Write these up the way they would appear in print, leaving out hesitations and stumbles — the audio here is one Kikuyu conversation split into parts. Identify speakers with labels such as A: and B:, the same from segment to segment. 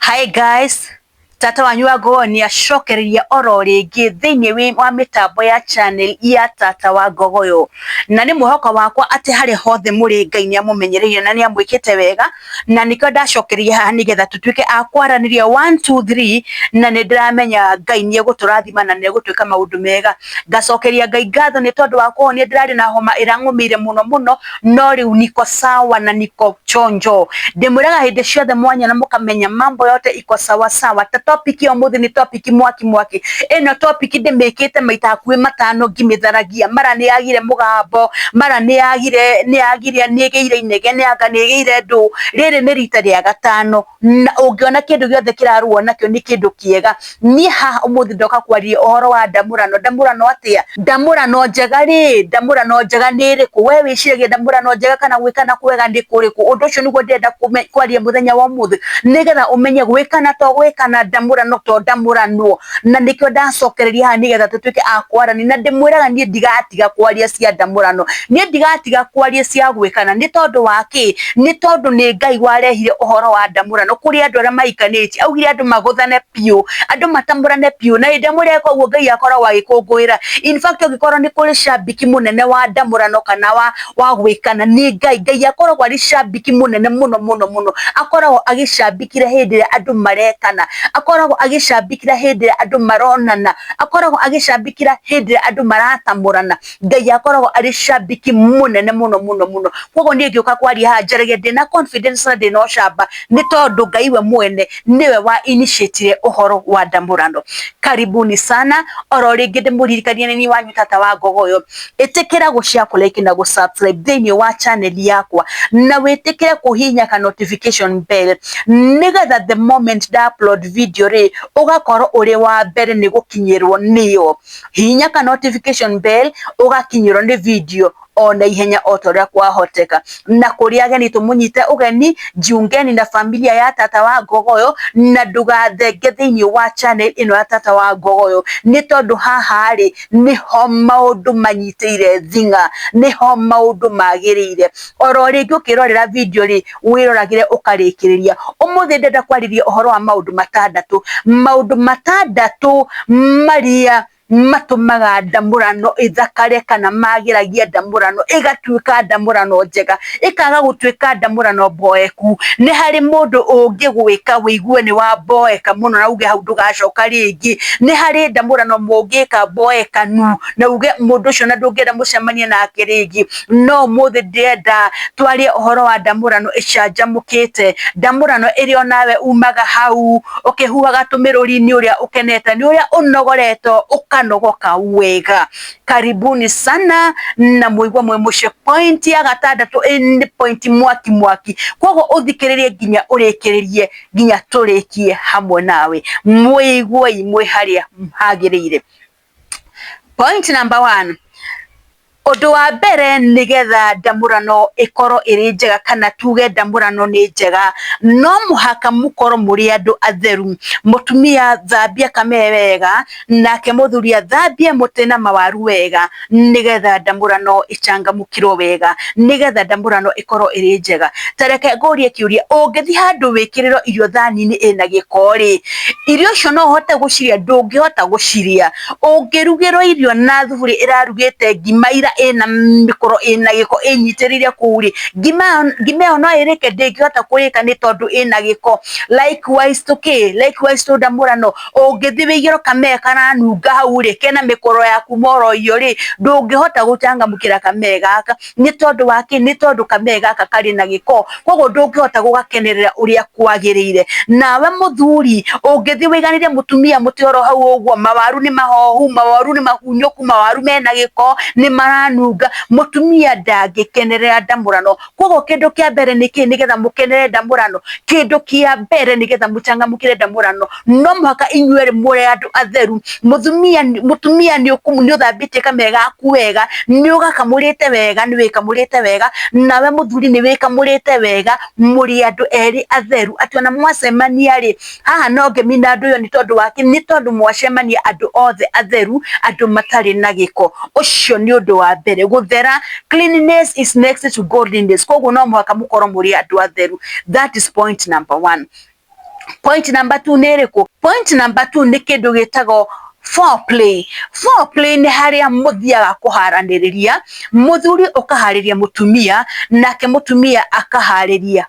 A: Hi guys, tata wanyu wa Ngogoyo nĩ acokereria oro rĩngĩ thĩinĩ wa mĩtambo ya channel ya tata wa Ngogoyo, na nĩ mwĩhoko wakwa atĩ harĩa hothe mũrĩ Ngai nĩ amũmenyereire na nĩ amwĩkĩte wega, na nĩkĩo ndacokereria haha nĩgetha tũtuĩke a kwaranĩria 1 2 3, na nĩ ndĩramenya Ngai nĩ egũtũrathima na nĩ egũtwĩka maũndũ mega. Ngacokeria Ngai ngatho nĩ tondũ wa kũhonia, ndĩrarĩ na homa ĩrang'ũmĩire mũno mũno, no rĩu niko sawa na niko chonjo. Ndĩmwĩraga hĩndĩ ciothe mwanya na mũkamenya mambo yote iko sawa sawa. Ta topic ya ũmũthĩ nĩ topic mwaki mwaki. Ĩno topic ndĩmĩkĩte maita hakuhĩ matano ngĩmĩtharagia, mara nĩ yagire mũgambo, mara nĩ yagire nĩ yagire nĩ ĩgĩire inegene, anga nĩ ĩgĩire ndũ. Rĩrĩ nĩ rita rĩa gatano, na ũngĩona kĩndũ gĩothe kĩrarũo nakĩo nĩ kĩndũ kĩega. Niĩ haha ũmũthĩ ndoka kwaria ũhoro wa ndamũrano. Ndamũrano atĩa? Ndamũrano njega rĩ, ndamũrano njega nĩ ĩrĩkũ? We wĩciragia ndamũrano njega kana gwĩkana kwega nĩ kũrĩkũ? Ũndũ ũcio nĩguo ndĩrenda kwaria mũthenya wa ũmũthĩ, nĩgetha ũmenye gwĩkana to gwĩkana, ndamũrano to ndamũrano. Na nĩkĩo ndacokereria haha nĩgetha tũtuĩke a kwarania, na ndĩmwĩraga niĩ ndigatiga kwaria cia ndamũrano, niĩ ndigatiga kwaria cia gwĩkana. Nĩ tondũ wa kĩ? Nĩ tondũ nĩ Ngai warehire ũhoro wa ndamũrano kũrĩ andũ arĩa mahikanĩtie. Augire andũ magũthane biũ, andũ matamũrane biũ, na hĩndĩ ĩrĩa mũreka ũguo Ngai akoragwo agĩkũngũĩra. In fact ũngĩkorwo nĩ kũrĩ cambiki mũnene wa ndamũrano kana wa gwĩkana nĩ Ngai. Ngai akoragwo arĩ cambiki mũnene mũno mũno mũno, akoragwo agĩcambikĩra hĩndĩ ĩrĩa andũ marekana, akoragwo agĩcambikĩra hĩndĩ ĩrĩa andũ maronana, akoragwo agĩcambikĩra hĩndĩ ĩrĩa andũ maratamũrana. Ngai akoragwo arĩ cambiki mũnene mũno mũno mũno. Koguo niĩ ngĩũka kwaria haha njaragia ndĩna confidence na ndĩna ũcamba, nĩ tondũ Ngai we mwene nĩwe wa initiate ũhoro wa ndamũrano. Karibuni sana, oro rĩngĩ ndĩmũririkanie nĩ niĩ wanyu tata wa Ngogoyo. Ĩtĩkĩra gũ share, kũ like na gũ subscribe thĩinĩ wa channel yakwa, na wĩtĩkĩre kũhihinya ka notification bell, nĩgetha the moment nda upload video rĩ, ũgakorwo ũrĩ wa mbere nĩ gũkinyĩrwo nĩyo. Hihinya ka notification bell ũgakinyĩrwo nĩ video ona ihenya o ta ũrĩa kwahoteka. Na kũrĩ ageni tũmũnyite ũgeni, jiungeni na familia ya tata wa Ngogoyo, na ndũgathenge thĩinĩ wa channel ĩno ya tata wa Ngogoyo, nĩ tondũ haha rĩ nĩho maũndũ manyitĩire thing'a, nĩho maũndũ magĩrĩire. Oro rĩngĩ ũkĩrorera video rĩ, wĩroragĩre ũkarĩkĩrĩria. Ũmũthĩ ndĩrenda kwarĩria ũhoro wa maũndũ matandatũ, maũndũ matandatũ marĩa matũmaga ndamũrano ĩthakare kana magĩragia ndamũrano ĩgatuĩka ndamũrano njega, ĩkaga gũtuĩka ndamũrano mboeku. Nĩ harĩ mũndũ ũngĩgwĩka wĩigue nĩ wamboeka mũno na uge hau ndũgacoka rĩngĩ. Nĩ harĩ ndamũrano mũngĩka mboekanu na uge mũndũ ũcio na ndũngĩenda mũcemanie nake rĩngĩ. No ũmũthĩ ndĩrenda twarie ũhoro wa ndamũrano ĩcanjamũkĩte, ndamũrano ĩrĩa onawe umaga hau ũkĩhuhaga tũmĩrũri nĩ ũrĩa ũkenete, nĩ ũrĩa ũnogoretwo ũkanogoka wega. Karibuni sana na mũigua mwĩ mũciĩ. Point ya gatandatũ nĩ point mwaki mwaki, koguo ũthikĩrĩrie nginya ũrĩkĩrĩrie, nginya tũrĩkie hamwe nawe. Mwĩiguei mwĩ harĩa hagĩrĩire. Point number 1, ũndũ wa mbere nĩgetha ndamũrano ĩkorwo ĩrĩ njega kana tuge ndamũrano nĩ njega, no mũhaka mũkorwo mũrĩ andũ atheru. Mũtumia thambia kamee wega, nake mũthuri athambie mũtĩ na mawaru wega, nĩgetha ndamũrano ĩcangamũkĩrwo wega, nĩgetha ndamũrano ĩkorwo ĩrĩ njega. Ta reke ngũrie kĩũria, ũngĩthiĩ handũ wĩkĩrĩrwo irio thani-inĩ ĩna gĩko rĩ, irio icio no ũhote gũcirĩa? Ndũngĩhota gũcirĩa. Ũngĩrugĩrwo irio na thuburia ĩrarugĩte ngima ira ĩna mĩkoro ĩna gĩko ĩnyitĩrĩire kũu rĩ, ngima ĩyo no ĩrĩke? Ndĩngĩhota kũrĩka nĩ tondũ ĩna gĩko. Likewise to kĩ? Likewise to ndamũrano. Ũngĩthiĩ wĩigĩrwo kamee karanunga hau rĩ, kena mĩkoro ya kuma oro irio rĩ, ndũngĩhota gũcangamũkĩra kamee gaka, nĩ tondũ wa kĩ? Nĩ tondũ kamee gaka karĩ na gĩko, koguo ndũngĩhota gũgakenerera ũrĩa kwagĩrĩire. Nawe mũthuri ũngĩthiĩ wĩiganĩrie mũtumia mũtĩ oro hau ũguo, mawaru nĩ mahohu, mawaru nĩ mahunyũku, mawaru mena gĩko, nĩ maranunga, mũtumia ndangĩkenerera ndamũrano. Koguo kĩndũ kĩa mbere nĩ kĩ nĩgetha mũkenere ndamũrano? Kĩndũ kĩa mbere nĩgetha mũcangamũkĩre ndamũrano, no mũhaka inyuĩ erĩ mũrĩ andũ atheru. Mũtumia nĩ ũthambĩtie kamee gaku wega, nĩ ũgakamũrĩte wega, nĩ wĩkamũrĩte wega, nawe mũthuri nĩ wĩkamũrĩte wega, mũrĩ andũ erĩ atheru, atĩ ona mwacemania rĩ, haha no ngemi na andũ ĩyo nĩ tondũ wa kĩ? Nĩ tondũ mwacemania andũ othe atheru, andũ matarĩ na gĩko. Ũcio nĩ ũndũ wa mbere, gũthera. Cleanliness is next to godliness, koguo no mũhaka mũkorwo mũrĩ andũ atheru. That is point number 1. Point number 2 nĩ ĩrĩkũ? Point number 2 nĩ kĩndũ gĩtagwo foreplay. Foreplay nĩ harĩa mũthiaga kũharanĩrĩria, mũthuri ũkaharĩria mũtumia nake mũtumia akaharĩria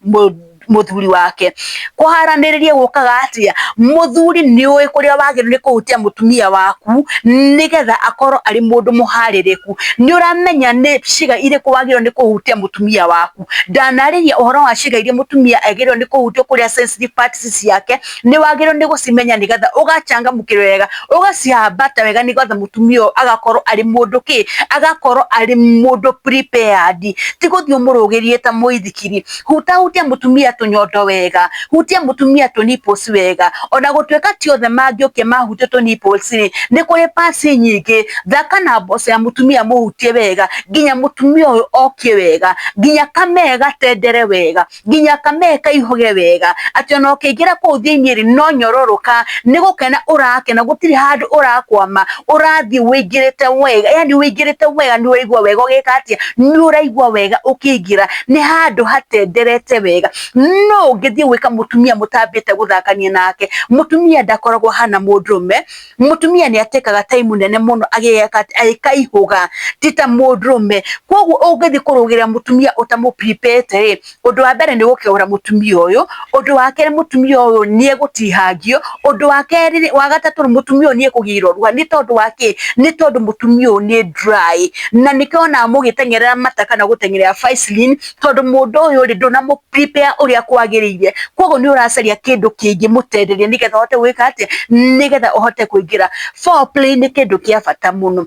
A: mũthuri wake. Kũharanĩrĩria gũkaga atĩa? Mũthuri nĩ ũĩ kũrĩa wagĩrĩirwo nĩ kũhutia mũtumia waku nĩgetha akorwo arĩ mũndũ mũharĩrĩku. Nĩ ũramenya nĩ ciĩga irĩkũ wagĩrĩirwo nĩ kũhutia mũtumia waku. Ndanarĩria ũhoro wa ciĩga iria mũtumia agĩrĩirwo nĩ kũhutio kũrĩa sensitive parts ciake, nĩ wagĩrĩirwo nĩ gũcimenya nĩgetha ũgachangamũkĩra wega, ũgacihambata wega nĩgetha mũtumia ũyũ agakorwo arĩ mũndũ kĩ, agakorwo arĩ mũndũ prepared. Ti gũthiĩ ũmũrũgĩrie ta mũithikiri. Hutahutia mũtumia tũnyondo wega, hutia mũtumia tũ nipples wega. Ona gũtuĩka ti othe mangĩũkia mahutie tũ nipples rĩ, nĩ kũrĩ parts nyingĩ. Thaka na mboco ya mũtumia mũhutie wega, nginya mũtumia ũyũ okie wega, nginya kamee gatendere wega, nginya kamee kaihũge wega, atĩ ona ũkĩingĩra kũu thĩiniĩ rĩ, no nyororoka, nĩ gũkena ũrakena, gũtirĩ handũ ũrakwama, ũrathiĩ wĩingĩrĩte wega, yani wĩingĩrĩte wega, nĩ ũraigua wega ũgĩka atĩa, nĩ ũraigua wega ũkĩingĩra, nĩ handũ hatenderete wega. No ũngĩthiĩ gwĩka mũtumia mũtambĩte gũthakania nake, mũtumia ndakoragwo ahana mũndũrũme, mũtumia nĩ atekaga time nene mũno agĩkaihũga, ti ta mũndũrũme. Koguo ũngĩthiĩ kũrũgĩrĩra mũtumia ũtamũ prepare rĩ, ũndũ wa mbere nĩ gũkeũra mũtumia ũyũ, ũndũ wa kerĩ mũtumia ũyũ nĩ egũtihangio, ũndũ wa kerĩ, wa gatatũ mũtumia ũyũ nĩ ekũgĩa iroruha. Nĩ tondũ wa kĩ? Nĩ tondũ mũtumia ũyũ nĩ dry, na nĩkĩo wonaga mũgĩteng'erera mata kana gũteng'erera Vaseline, tondũ mũndũ ũyũ rĩ, ndũnamũ prepare ũrĩa kwagĩrĩire. Koguo nĩ ũracaria kĩndũ kĩngĩmũtenderia nĩgetha ũhote gwĩka atĩa, nĩgetha ũhote kũingĩra. Foreplay nĩ kĩndũ kĩa bata mũno.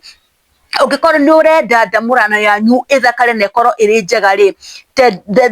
A: Ũngĩkorwo nĩ ũrenda ndamũrano yanyu ĩthakare na ĩkorwo ĩrĩ njega rĩ,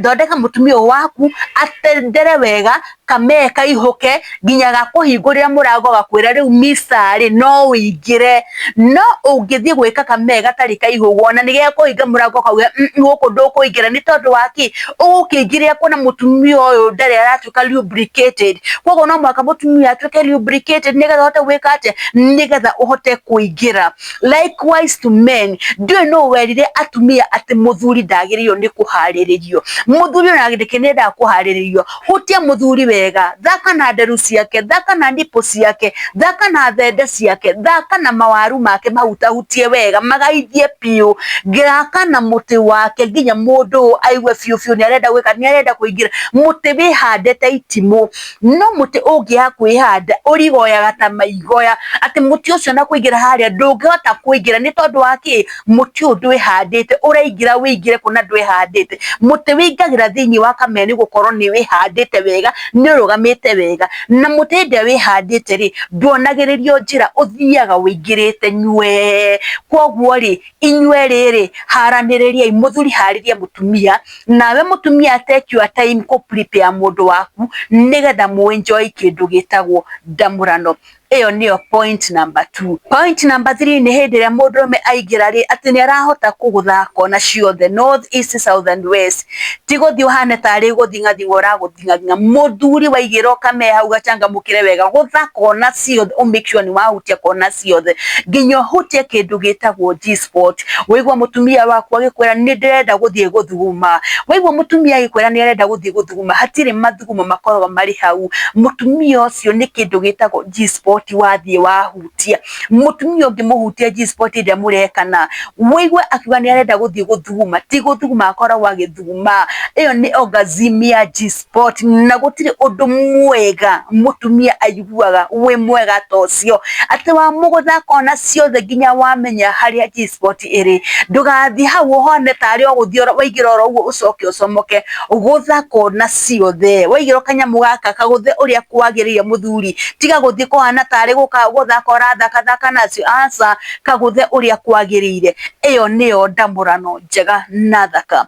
A: thondeka mũtumia ũyũ waku atendere wega, kamee kaihũke nginya gakũhingũrĩra mũrango gakwĩra rĩu mister rĩ, no ũingĩre. No ũngĩthiĩ gwĩka kamee gatarĩ kaihũgu, ona nĩ gekũhinga mũrango kauge gũkũ ndũkũingĩra. Nĩ tondũ wa kĩ? Ũgũkĩingĩrĩra kuona mũtumia ũyũ ndarĩ aratuĩka lubricated. Koguo no mũhaka mũtumia atuĩke lubricated nĩgetha ũhote gwĩka atĩa, nĩgetha ũhote kũingĩra. Likewise to men, ndiũĩ nũ werire atumia atĩ mũthuri ndagĩrĩirwo nĩ kũharĩrĩrio. Mũthuri ona nĩkĩ nĩendaga kũharĩrĩrio? Hutia mũthuri wega, thaka na nderu ciake, thaka na nipple ciake, thaka na thende ciake, thaka na mawaru make, mahutahutie wega, magaithie biũ. Thaka na mũtĩ wake nginya mũndũ ũyũ aigue biũ biũ nĩ arenda gwĩka, nĩ arenda kũingĩra. Mũtĩ wĩhandĩte itimũ, no mũtĩ ũngĩaga kwĩhanda ũrigoyaga ta maigoya, atĩ mũtĩ ũcio na kũingĩra harĩa ndũngĩhota kũingĩra. Nĩ tondũ wa kĩ? Mũtĩ ũyũ ndwĩhandĩte, ũraingĩra wĩingĩre kuona ndwĩhandĩte. Mũtĩ wĩingagĩra thĩiniĩ wa kamee nĩ gũkorwo nĩ wĩhandĩte wega, nĩ ũrũgamĩte wega. Na mũtĩ hĩndĩ ĩrĩa wĩhandĩte rĩ, nduonagĩrĩrio njĩra, ũthiaga wĩingĩrĩte nywee. Koguo rĩ, inyuerĩ rĩ, haranĩrĩriai, mũthuri harĩrie mũtumia, nawe mũtumia take your time kũ prepare mũndũ waku nĩgetha mũ enjoy kĩndũ gĩtagwo ndamũrano. Ĩyo nĩyo point number 2. Point number 3 nĩ hĩndĩ ĩrĩa mũndũrũme aingĩra rĩ, atĩ nĩ arahota kũgũtha kona ciothe, north, east, south and west. Ti gũthiĩ ũhane tarĩ gũthing'athing'a ũragũthing'athing'a. Mũthuri waigĩrwo kamee hau gachangamũkĩre wega, gũtha kona ciothe, ũ make sure nĩ wahutia kona ciothe, nginya ũhutie kĩndũ gĩtagwo G-spot. Waigua mũtumia waku agĩkwĩra nĩ ndĩrenda gũthiĩ gũthuguma, waigua mũtumia agĩkwĩra nĩ arenda gũthiĩ gũthuguma, hatirĩ mathugumo makoragwo marĩ hau. Mũtumia ũcio nĩ kĩndũ gĩtagwo G-spot wathiĩ wahutia. Mũtumia ũngĩmũhutia G-spot hĩndĩ ĩrĩa mũrekana, wĩigue akiuga nĩ arenda gũthiĩ gũthuguma, ti gũthuguma akoragwo agĩthuguma. Ĩyo nĩ orgasm ya G-spot, na gũtirĩ ũndũ mwega mũtumia aiguaga wĩ mwega ta ũcio, atĩ wamũgũtha kona ciothe nginya wamenya harĩa G-spot ĩrĩ. Ndũgathiĩ hau ũhone tarĩ o gũthiĩ waingĩra oro ũguo ũcoke ũcomoke. Gũtha kona ciothe, waigĩrwo kanyamũ gaka kagũthe ũrĩa kwagĩrĩire mũthuri, tiga gũthiĩ kũhana tarĩ gũthaka ũrathakathaka nacio, aca, kagũthe ũrĩa kwagĩrĩire. Ĩyo nĩyo ndamũrano njega na thaka.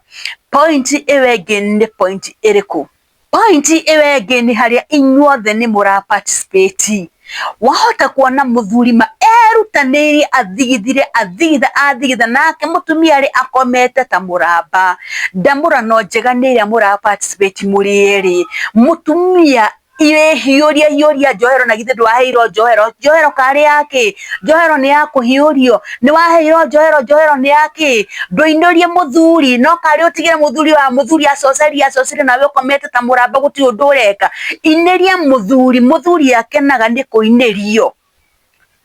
A: Point ĩyo ĩngĩ nĩ point ĩrĩkũ? Point ĩyo ĩngĩ nĩ harĩa inyuothe nĩ mũra participate. Wahota kuona mũthuri ma erutanĩirie athigithire athigitha athigitha, nake mũtumia rĩ akomete ta mũramba. Ndamũrano njega nĩ ĩrĩa mũra participate mũrĩ erĩ. Mũtumia Wĩhiũrie hiũria njohero na githĩ ndwaheirwo njohero? Njohero karĩ ya kĩ? Njohero nĩ ya kũhiũrio? Nĩ waheirwo njohero, njohero nĩ ya kĩ? Ndũinũrie mũthuri no karĩ ũtigĩre mũthuri wa mũthuri acocerie acocerie nawe ũkomete ta mũramba gũtirĩ ũndũ ũreka. Inĩria mũthuri, mũthuri akenaga nĩ kũinĩrio.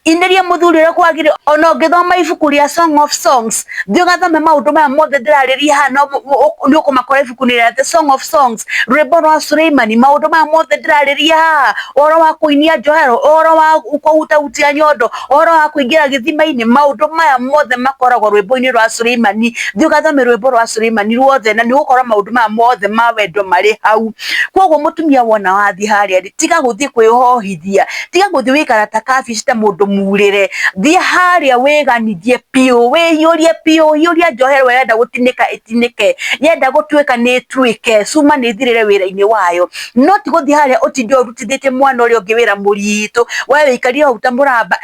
A: Inĩria mũthuri ũrĩa kwagĩrĩire. Ona ũngĩthoma ibuku rĩa Song of Songs, thiĩ ũgathome maũndũ maya mothe ndĩrarĩria haha nĩ ũkũmakora ibuku-inĩ rĩa The Song of Songs, rwĩmbo rwa Suleimani, maũndũ maya mothe ndĩrarĩria haha, ũhoro wa kũinia njohero, ũhoro wa kũhutahutia nyondo, ũhoro wa kũingĩra gĩthima-inĩ, maũndũ maya mothe makoragwo rwĩmbo-inĩ rwa Suleimani. Thiĩ ũgathome rwĩmbo rwa Suleimani ruothe na nĩ ũgũkora maũndũ maya mothe ma wendo marĩ hau. Koguo mũtumia wona wathiĩ harĩa rĩ, tiga gũthiĩ kwĩhohithia, tiga gũthiĩ gũikara ta kabici ta mũndũ murĩre, thiĩ harĩa wĩganithie biũ, wĩhiũrie biũ, hiũria njohero yenda gũtinĩka ĩtinĩke, yenda gũtuĩka nĩ ĩtuĩke, cuma nĩ ĩthirĩre wĩra-inĩ wayo. No ti gũthiĩ harĩa ũtinde ũrutithĩtie mwana ũrĩa ũngĩ wĩra mũritũ, we wĩikarire hau ta mũramba,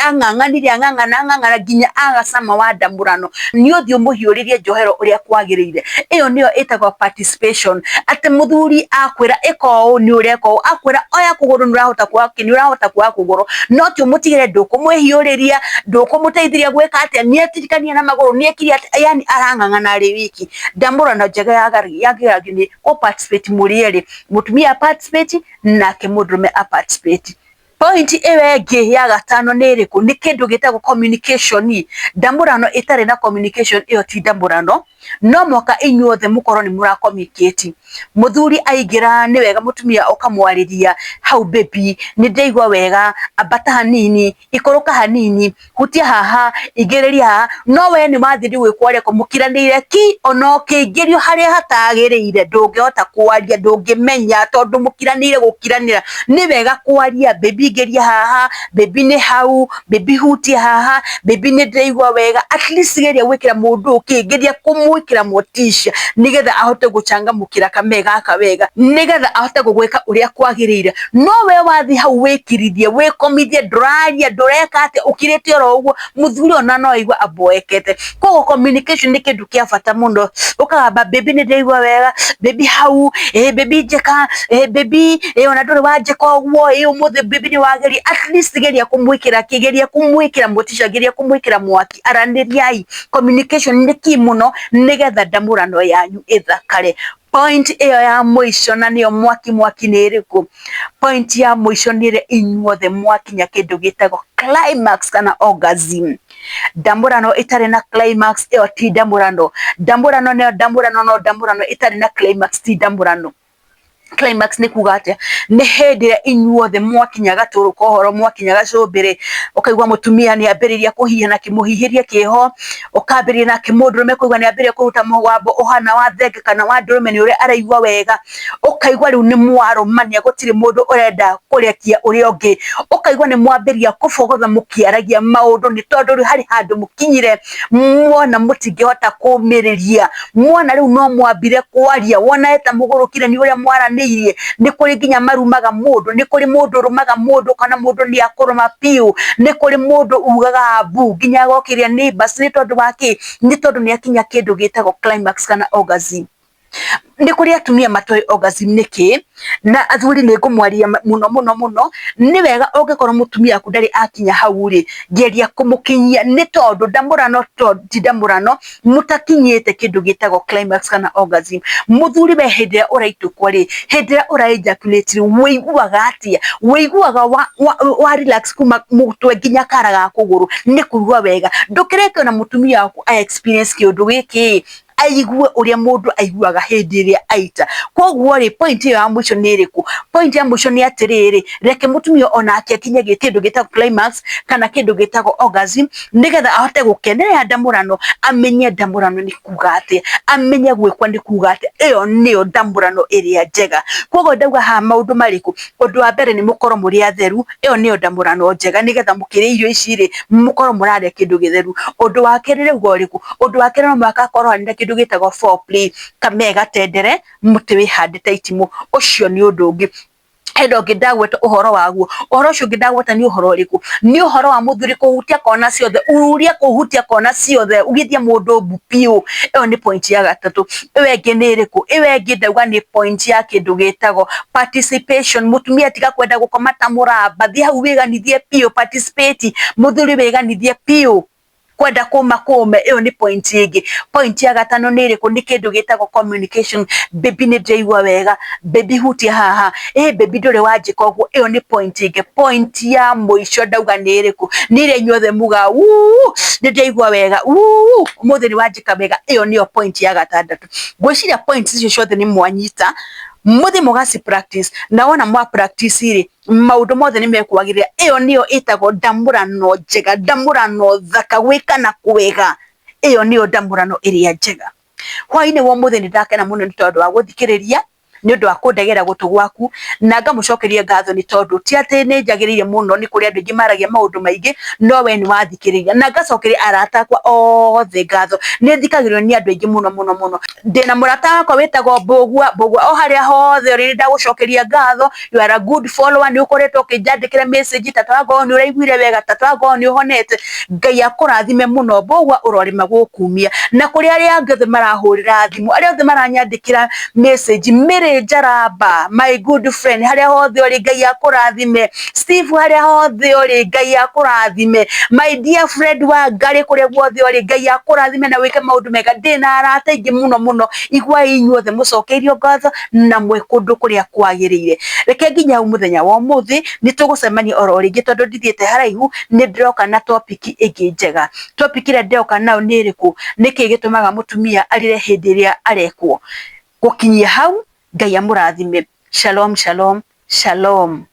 A: ang'ang'anire ang'ang'ana ang'ang'ana nginya aga cama wa ndamũrano, nĩ ũthiĩ ũmũhiũrĩrie njohero ũrĩa kwagĩrĩire. Ĩyo nĩyo ĩtagwo participation, atĩ mũthuri akwĩra ĩka ũũ nĩ ũreka ũũ, akwĩra oya kũgũrũ nĩ ũrahota kuoya nĩ ũrahota kuoya kũgũrũ, no ti ũmũtigĩre ndũkũmwĩhiũrĩria, ndũkũmũteithĩrĩria gwĩka atĩa, nĩ etirikania na magũrũ, nĩ ekire atĩa, yani arang'ang'ana arĩ wiki. Ndamũrano njega yagĩragio nĩ kũ participate mũrĩ erĩ, mũtumia a participate nake mũndũrũme a participate. Point ĩyo ĩngĩ ya gatano nĩ ĩrĩkũ? Nĩ kĩndũ gĩtagwo communication. Ndamũrano ĩtarĩ na communication ĩyo ti ndamũrano, no mũhaka inyuothe mũkorwo nĩ mũra communicate. Mũthuri aingĩra nĩ wega mũtumia ũkamwarĩria, hau baby nĩ ndaigua wega, ambata hanini, ikũrũka hanini, hutia haha, ingĩrĩria haha, no we nĩ wathiĩ rĩu gwĩkwo ũrĩa mũkiranĩire ki, ona ũkĩingĩrio harĩa hatagĩrĩire ndũngĩhota kwaria, ndũngĩmenya tondũ mũkiranĩire gũkiranĩra. Nĩ wega kwaria, baby ingĩria haha, baby nĩ hau, baby hutia haha, baby nĩ ndĩraigua wega, at least geria gwĩkĩra mũndũ ũyũ kĩ, geria kũmwĩkĩra motisha nĩgetha ahote gũcangamũkĩra kamee gaka wega, nĩgetha ahote gũgwĩka ũrĩa kwagĩrĩire. No we wathiĩ hau wĩkirithie, wĩkomithie, ndũraria, ndũreka atĩa, ũkirĩte oro ũguo, mũthuri ona no aigue amboekete. Koguo communication nĩ kĩndũ kĩa bata mũno, ũkagamba baby nĩ ndĩraigua wega, baby hau, ĩ baby njĩka, ĩ baby ĩ ona ndũrĩ wanjĩka ũguo, ĩ ũmũthĩ baby nĩ wageria, at least geria kũmwĩkĩra kĩ, geria kũmwĩkĩra motisha, geria kũmwĩkĩra mwaki, aranĩriai. Communication nĩ key mũno nĩgetha ndamũrano yanyu ĩthakare. Point ĩyo ya mũico na nĩyo mwaki mwaki nĩ ĩrĩkũ? Point ya mũico nĩ ĩrĩa inyuothe mwakinya kĩndũ gĩtagwo climax kana orgasm. Ndamũrano ĩtarĩ na climax ĩyo ti ndamũrano. Ndamũrano nĩyo ndamũrano, no ndamũrano ĩtarĩ na climax ti ndamũrano. Climax nĩ kuga atĩa? Nĩ hĩndĩ ĩrĩa inyuothe mwakinya gatũrũ ka ũhoro, mwakinya gacũmbĩrĩ, ũkaigua mũtumia nĩ ambĩrĩria kũhiha na kĩmũhihĩrie kĩho, ũkambĩrĩria nake mũndũrũme kũigua nĩ ambĩrĩria kũruta mũgambo ũhana wa thenge kana wa ndũrũme nĩ ũrĩa araigua wega, ũkaigua rĩu nĩ mwarũmania gũtirĩ mũndũ ũrenda kũrekia ũrĩa ũngĩ, ũkaigua nĩ mwambĩrĩria kũbogotha mũkĩaragia maũndũ nĩ tondũ rĩu harĩ handũ mũkinyire mwona mũtingĩhota kũmĩrĩria, mwona rĩu no mwambire kwaria, wona eta mũgũrũkire nĩ ũrĩa mwaranĩirie, nĩ kũrĩ nginya marumaga mũndũ, nĩ kũrĩ mũndũ ũrũmaga mũndũ kana mũndũ nĩ akũrũma biũ, nĩ kũrĩ mũndũ ugaga mbu nginya agokĩria neighbours nĩ tondũ wa kĩ? Nĩ tondũ nĩ akinya kĩndũ gĩtagwo climax kana orgasm. Nĩ kũrĩ atumia matoĩ orgasm nĩ kĩ, na athuri nĩ ngũmwaria mũno mũno mũno, nĩ wega ũngĩkorwo mũtumia waku ndarĩ akinya hau rĩ, geria kũmũkinyia nĩ tondũ ndamũrano ti ndamũrano, mũtakinyĩte kĩndũ gĩtagwo climax kana orgasm. Mũthuri we hĩndĩ ĩrĩa ũraitũkwo rĩ, hĩndĩ ĩrĩa ũra ejaculate rĩ, wĩiguaga atĩa? Wĩiguaga wa relax kuma mũtwe nginya kara ga kũgũrũ, nĩ kũigua wega. Ndũkĩreke ona mũtumia waku a experience kĩũndũ gĩkĩ aigue ũrĩa mũndũ aiguaga hĩndĩ ĩrĩa aita. Koguo rĩ, point ĩyo ya mũico nĩ ĩrĩkũ? Point ya mũico nĩ atĩrĩrĩ, reke mũtumia onake akinye kĩndũ gĩtagwo climax kana kĩndũ gĩtagwo orgasm, nĩgetha ahote gũkenerera ndamũrano, amenye ndamũrano nĩ kuga atĩa, amenye gwĩkwo nĩ kuga atĩa. Ĩyo nĩyo ndamũrano ĩrĩa njega. Koguo ndauga haha maũndũ marĩkũ? Ũndũ wa mbere nĩ mũkorwo mũrĩ atheru, ĩyo nĩyo ndamũrano njega, nĩgetha mũkĩrĩa irio ici rĩ, mũkorwo mũrarĩa kĩndũ gĩtheru. Ũndũ wa kerĩ rĩu ũrĩkũ? Ũndũ wa kerĩ no mũhaka hakorwo harĩ na kĩndũ gĩtagwo foreplay, kamee gatendere, mũtĩ wĩhandĩte itimũ, ũcio nĩ ũndũ ũngĩ. Hena ũngĩ ndagweta ũhoro waguo. Ũhoro ũcio ũngĩ ndagweta nĩ ũhoro ũrĩkũ? Nĩ ũhoro wa mũthuri kũhutia kona ciothe, uria kũhutia kona ciothe, ugithie mũndũ mbu biũ. Ĩyo nĩ point ya gatatũ. Ĩyo ĩngĩ nĩ ĩrĩkũ? Ĩyo ĩngĩ ndauga nĩ point ya kĩndũ gĩtagwo participation. Mũtumia tiga kwenda gũkoma ta mũramba, thiĩ hau wĩganithie biũ, participate. Mũthuri wĩganithie biũ. Kwenda kũma kũme, ĩyo nĩ point ĩngĩ. Point ya gatano nĩ ĩrĩkũ? Nĩ kĩndũ gĩtagwo communication. Baby nĩ ndĩraigua wega, baby hutia haha, ĩ baby ndũrĩ wanjĩka ũguo, ĩyo nĩ point ĩngĩ. Point ya mũico ndauga nĩ ĩrĩkũ? Nĩ ĩrĩa inyuothe mugaga wuu nĩ ndĩraigua wega, wuu ũmũthĩ nĩ wanjĩka wega, ĩyo nĩyo point ya gatandatũ. Ngwĩciria point icio ciothe nĩ mwanyita, mũthiĩ mũgaci practice, na wona mwa practice rĩ, maũndũ mothe nĩ mekwagĩrĩra. Ĩyo nĩyo ĩtagwo ndamũrano njega, ndamũrano thaka, gwĩkana kwega, ĩyo nĩyo ndamũrano ĩrĩa njega. Hwainĩ wa ũmũthĩ nĩ ndakena mũno nĩ tondũ wa gũthikĩrĩria, nĩ ũndũ wa kũndegera gũtũ gwaku, na ngamũcokeria ngatho nĩ tondũ ti atĩ nĩ njagĩrĩire mũno, nĩ kũrĩ andũ aingĩ maragia maũndũ maingĩ, no we nĩ wathikĩrĩria. Na ngacokeria arata akwa othe ngatho, nĩ thikagĩrĩrio nĩ andũ aingĩ mũno mũno mũno. Ndĩna mũrata wakwa wĩtagwo Mbũgua, Mbũgua o harĩa hothe ũrĩ nĩ ndagũcokeria ngatho, you are a good follower, nĩ ũkoretwo ũkĩnjandĩkĩra message, tata wa ngoo nĩ ũraiguire wega, tata wa ngoo nĩ ũhonete, Ngai akũrathime mũno Mbũgua, ũrorĩma gũkumia. Na kũrĩ arĩa angĩ othe marahũrĩra thimũ, arĩa othe maranyandĩkĩra message, Mary Njaramba, my good friend, harĩa hothe ũrĩ Ngai akũrathime. Steve harĩa hothe ũrĩ Ngai akũrathime. My dear friend wa Ngarĩ kũrĩa guothe ũrĩ Ngai akũrathime na wĩke maũndũ mega. Ndĩna arata aingĩ mũno mũno, iguai inyuothe mũcokeirio ngatho na mwĩ kũndũ kũrĩa kwagĩrĩire. Reke nginye hau mũthenya wa ũmũthĩ, nĩ tũgũcemania oro rĩngĩ tondũ ndithiĩte haraihu, nĩ ndĩroka na topic ĩngĩ njega. Topic ĩrĩa ndĩroka nayo nĩ ĩrĩkũ? Nĩkĩ gĩtũmaga mũtumia arĩre hĩndĩ ĩrĩa arekwo? Gũkinyia hau, Ngai amũrathime. Shalom, shalom, shalom.